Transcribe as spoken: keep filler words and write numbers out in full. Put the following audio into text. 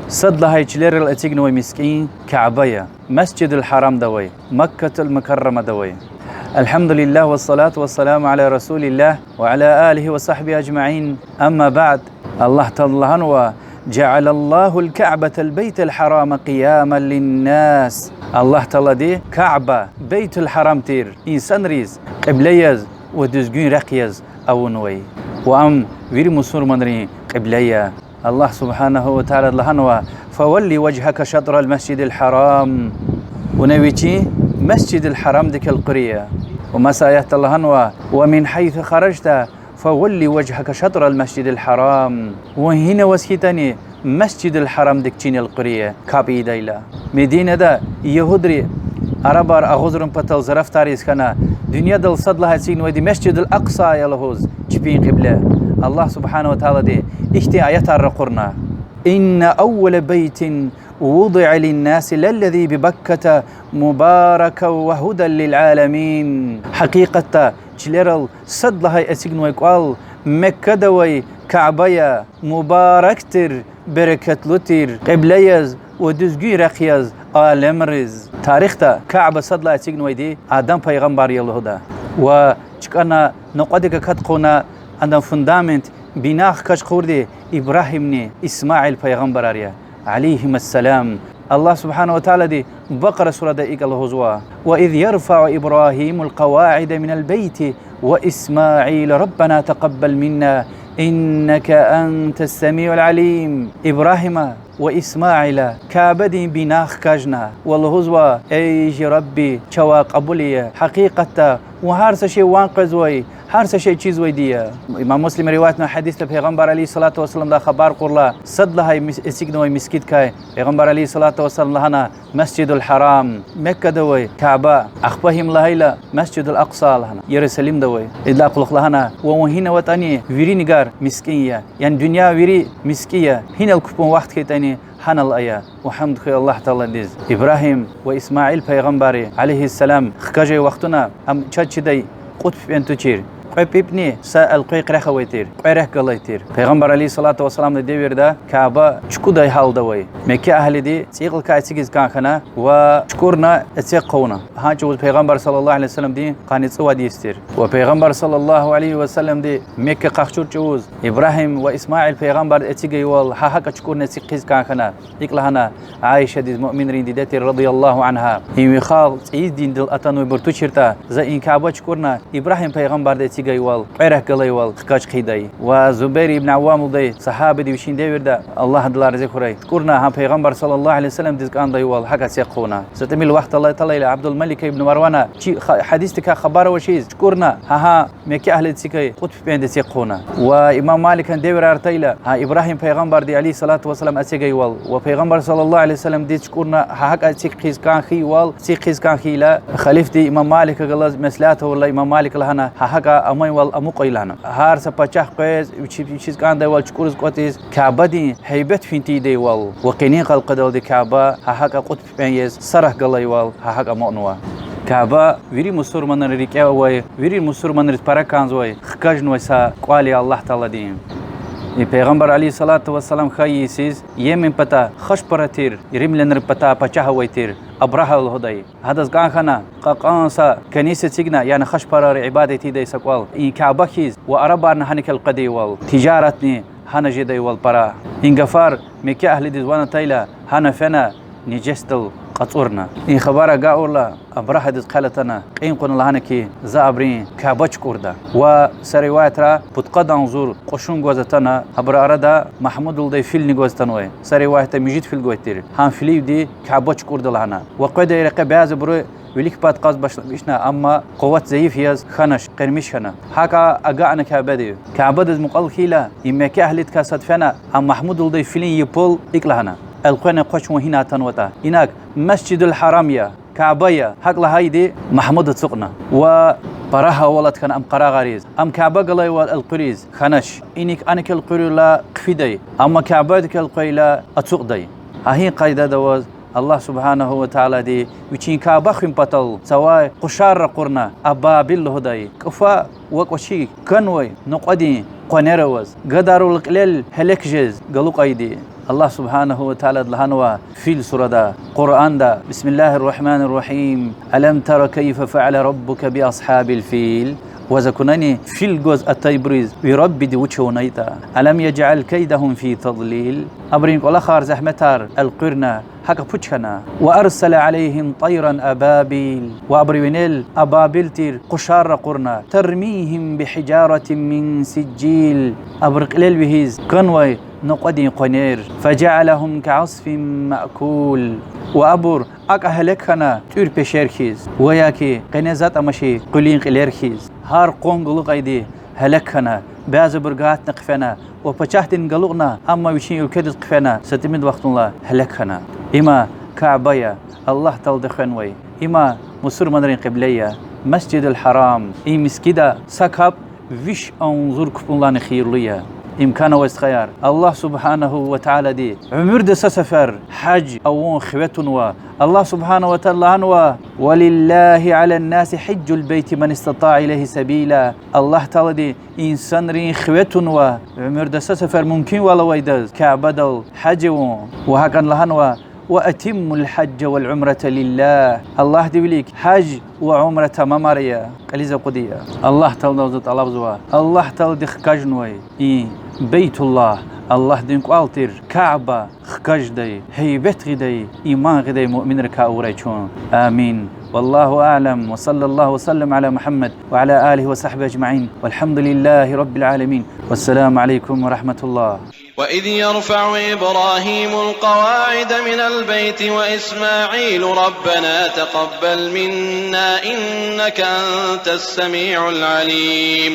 Сад лагьай чилерал эцигнавай мискӀин Каба я. Масжидул Гьарамда авай, Маккатул Мукаррамада авай. الحمد لله والصلاة والسلام على رسول الله وعلى آله وصحبه أجمعين. أما بعد. Аллагь Таала лагьанва: جعل الله الكعبة البيت الحرام قياما للناس. Аллагь Таалади Каба, Бейтул Гьарам тир инсанриз кьибле яз ва дуьзгуьн рехъ яз авунвай. Ва ам вири мусурманрин кьибле я. Аллагь سبحانه وتعالى лагьанва: فول وجهك شطر المسجد الحرام. Вуна вичин Масжидул Гьарамдихъ элкъуьр ая. Ва маса аятда лагьанва: ومن حيث خرجت فول وجهك شطر المسجد الحرام. Вун гьина аваз хьайитӀани, Масжидул Гьарамдихъ чин элкъуьр ая, Каба ийидайла. Мединада ягьудри, арабар агъузрин патал зарафатар ийиз хьана, дуьньядал сад лагьай эцигнавайди Масжидул Акъса я лугьуз, чпин кьибле. Аллагь سبحانه وتعالىди ихьтин аятар ракъурна: إن أول بيت وضع للناس للذي ببكة مباركا وهدى للعالمين. Гьакъикъатда чилерал сад лагьай эцигнавай кӀвал Меккада авай Каба я, мубарак тир, берекетлу тир, кьибле яз ва дуьзгуьн рехъ яз алемриз. Тарихда Каба сад лагьай эцигнавайди Адам пайгъамбар я лугьуда. Ва чкӀана накьвадик акат хъувуна, адан фундамент, бина хкаж хъувурди Ибрагьимни Исмаил пайгъамбарар я, عليهما السلام. Аллагь سبحانه وتعالىди Бакъара сурада икӀ лугьузва: وإذ يرفع إبراهيم القواعد من البيت وإسماعيل ربنا تقبل منا إنك أنت السميع العليم. Ибрагьима ва Исмаила Кабадин бина хкажна ва лугьузва: Эй жи Рабби, чавай кьабул ая. Гьакъикъатда Вун гьар са шей ван къвезвай, гьар са шей чизвайди я. Имам Муслима риваятнавай гьадисда Пайгъамбар عليه الصلاة والسلامдай хабар кьурла, сад лагьай мис-, эцигнавай мискӀиндикай Пайгъамбар عليه الصلاة والسلام лагьана: Масжидул Гьарам, Меккада авай Каба, ахпа гьим лагьайла Масжидул Акъса лагьана, Ярусалимда авай. Идалай кьулухъ лагьана: ва вун гьина аватӀани, виринигар мискӀин я, яни дуьнья вири мискӀин я, гьинал купӀун вахт хьайитӀани, гьанал ая. Ва гьамд хьуй Аллагь Тааладиз, Ибрагьим ва Исмаил пайгъамбарри عليه السلام хкажай вахтунда ам чаз чидай кьуд пипӀен тушир. Кьве пипӀни са элкъвей рехъ авай тир, кьве рехъ галай тир. Пайгъамбар عليه الصلاة والسلامдин девирда Каба чукӀудай гьалда авай. Мекке агьлиди цӀийи кьилелай эцигиз кӀан хьана ва чукӀурна эцег хъувуна. Гьа чӀавуз Пайгъамбар صلى الله عليه وسلمдин къанни цӀувад йис тир. Ва Пайгъамбар صلى الله عليه وسلمди Мекке къахчур чӀавуз Ибрагьим ва Исмаил пайгъамбарди эцигайвал, гьа гьакӀа чукӀурна эциг хъийиз кӀан хьана. ИкӀ лагьана Аишадиз, муъминрин диде тир, رضي الله عنها: и ви хал цӀийи диндал атанвайбур туширтӀа, за и Каба чукӀурна Ибрагьим пайгъамбарди эцигайвал, кьве рехъ галайвал хкаж хъийидай. Ва Зубайр ибн Аввам лугьудай сагьабади вичин девирда, Аллагь адалай рази хьурай, чукӀурна гьа Пайгъамбар صلى الله عليه وسلمдиз кӀандайвал гьакӀа эцег хъувуна. ЗатӀ мил вахт алай, атайла Абдулмалика ибн Марвана чи ха-, гьадисдикай хабар авачиз, чукӀурна гьа, гьа Мекке агьлидин эцигай кьуд пипӀендиз эцег хъувуна. Ва имам Маликан девирар атайла, гьа Ибрагьим пайгъамбарди عليه الصلاة والسلام эцигайвал ва Пайгъамбар صلى الله عليه وسلمдиз чукӀурна гьа гьакӀа эциг хъийиз кӀан хьайивал, эциг хъийиз кӀан хьайила, халифди имам Малика галаз меслят авурла, имам Малика лагьана: гьа гьакӀа амайвал амукьай лагьана. Гьар са пачагь къвез, вичи-, вичиз кӀандайвал чукӀуриз кӀватӀиз, Кабадин гьейбет фин тийидайвал ва къенин къалкъадалди Каба гьа гьакӀа кьуд пипӀен яз са рехъ галайвал гьа гьакӀа амукьнава. Каба вири мусурманрин рикӀе авай, вири мусурманриз пара кӀанзавай, хкажнавай са кӀвал я Аллагь Тааладин. И Пайгъамбар عليه الصلاة والسلام хьайи йисуз Йемен патай хашпара тир, римлянрин патай пачагь авай тир, Абрагьа лугьудай. Гьадаз кӀан хьана кьакьан са каниса эцигна, яни хашпарар ибадат ийидай са кӀвал, и Каба хьиз, ва арабарни гьаник элкъведайвал, тижаратни гьана жедайвал пара. И гафар Мекке агьлидиз ван атайла, гьана фена нежесдал кьацӀурна. И хабар агакьайла, Абрагьадиз хъел атана, кьин кьуна лагьана хьи, за абурун Каба чукӀурда. Ва са риваятра пудкъадан зур кьушун гваз атана, гьабурун арада Магьмуд лугьудай филни гваз атанвай. Са риваятда муьжуьд фил гвай тир. Гьа филивди Каба чукӀурда лагьана. Ва къведай рекье бязи абуру вилик пад кьаз башламишна, амма къуват зайиф яз хьанач, къирмиш хьана. ГьакӀа агакьна Кабадив. Кабадиз мукьвал хьайила, и Мекке агьлидикай сад фена, а Магьмуд лугьудай филин япал икӀ лагьана: элкъвена къвач вун гьина атанватӀа. Инаг Масжидул Гьарам я, Каба я, гьакӀ лагьайди Магьмуд ацукьна. Ва пара гьавалат хьана ам къарагъариз, ам Каба галайвал элкъуьриз хьанач. Иник аник элкъуьрла хъфидай, амма Кабадик элкъвейла ацукьдай. Гьа и къайдада аваз Аллагь سبحانه وتعالىди вичин Каба хуьн патал цавай къушар ракъурна, абабил лугьудай, кӀуфа ва кӀвачи канвай накьвадин къванер аваз, гадарвал кьилел гьелек жез галукьайди. Аллагь سبحانه وتعالىди лагьанва Фил сурада, Къуръанда: بسم الله الرحمن الرحيم. ألم تر كيف فعل ربك بأصحاب الفيل؟ Ваз акунани фил гваз атайбуруз ви Раббиди вуч авунайтӀа? ألم يجعل كيدهم في تضليل. Абурун кӀвалахар, зегьметар элкъуьрна, гьакӀ пуч хьана. وأرسل عليهم طيرا أبابيل. Ва абурун винел абабил тир къушар ракъурна. ترميهم بحجارة من سجيل. Абур кьилел вегьиз ганвай накьвадин къванер. فجعلهم كعصف مأكول. Ва абур акӀ гьелек хьана тӀуьр пешер хьиз, ва яки къене затӀ амачир къуьлуьн кьилер хьиз. Гьар къван галукьайди гьелек хьана, бязибур гьатна хъфена, ва пачагьдин галукьна, амма вичин уьлкведиз хъфена, са тӀимил вахтунлай гьелек хьана. Има Каба я, Аллагь Таалади хвенвай. Има мусурманрин къибле я, Масжидул Гьарам. И мискӀинда са капӀ виш агъзур кпӀунилайни хийирлу я. Имкан авай стхаяр, Аллагь سبحانه وتعالىди уьмуьрда са сефер гьаж авун хиве тунва. Аллагь سبحانه وتعالىди лагьанва: ولله على الناس حج البيت من استطاع إليه سبيلا. Аллагь Таалади инсанрин хиве тунва уьмуьрда са сефер мумкинвал авайдаз Кабадал гьаж авун. Ва гьакӀни лагьанва: وأتموا الحج والعمرة لله. Аллагьдин вилик гьаж ва умра тамамар ая, кьилиз акъуд ая. Аллагь Тааладивай за тӀалабзава, Аллагь Таалади хкажнавай и Бейтуллагь, Аллагьдин кӀвал тир Каба хкаждай, гьейбет гъидай, иман гъидай муъминрикай авурай чун. آمين. والله أعلم، وصلى الله وسلم على محمد وعلى آله وصحبه أجمعين، والحمد لله رب العالمين، والسلام عليكم ورحمة الله. وإذ يرفع إبراهيم القواعد من البيت وإسماعيل ربنا تقبل منا إنك أنت السميع العليم.